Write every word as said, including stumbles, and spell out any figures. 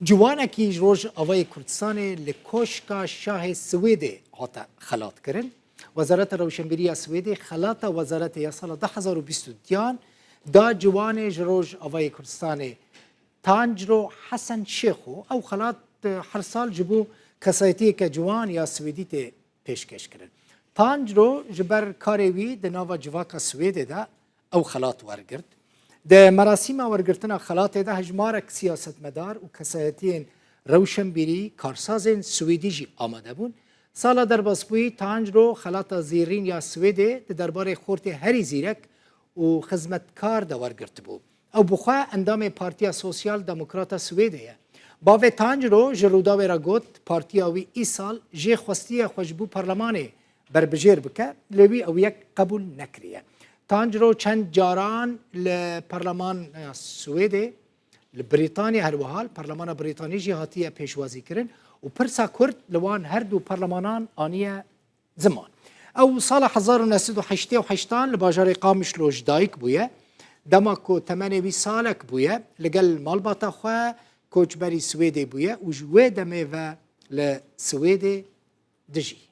Ciwanekî ji Rojavayê Kurdistanê li Koşka Şahê Swêdê hate xelatkirin. Wezareta Rewşenbîrî ya Swêdê xelata wezaretê ya sala du hezar û bîst û diyan da ciwanê ji Rojavayê Kurdistanê Tancro Hesen Şêxo. Ew xelat, e, her sal ji bo kesayetiyeke ciwan ya Swêdî tê pêşkêş kirin. Tancro ji ber karê wî di nava civaka Swêdê de ew xelat wergirt. Di merasîma wergirtina xelatê de hejmarek siyasetmedar û kesayetiyên rewşenbîrî, karsazên Swêdî jî amade bûn. Sala derbasbûyî Tancro xelata zêrîn ya Swêdê di derbarê xortê herî zîrek û xizmetkar de wergirtibû. Ew bi xwe endamê Partiya Sosyal Demokrata Swêdê ye. Bavê Tancro ji Rûdawê re got, partiya wî îsal jê xwestiye xwe ji bo parlemanê berbijêr bike, lê wî ew yek qebûl nekiriye. Tancro çend caran li Parlemana Swêdê, li Brîtanî, her wiha li Parlemana Brîtanî jî hatiye pêşwazîkirin û pirsa Kurd li wan her du parlemanan aniye ziman. Ew sala hezar û neh sed û heştê û heştan li bajarê Qamişlo ji dayik bûye. Dema ku temenê wî salek bûye, li gel malbata xwe koçberî Swêdê bûye û ji wê demê ve li Swêdê dijî.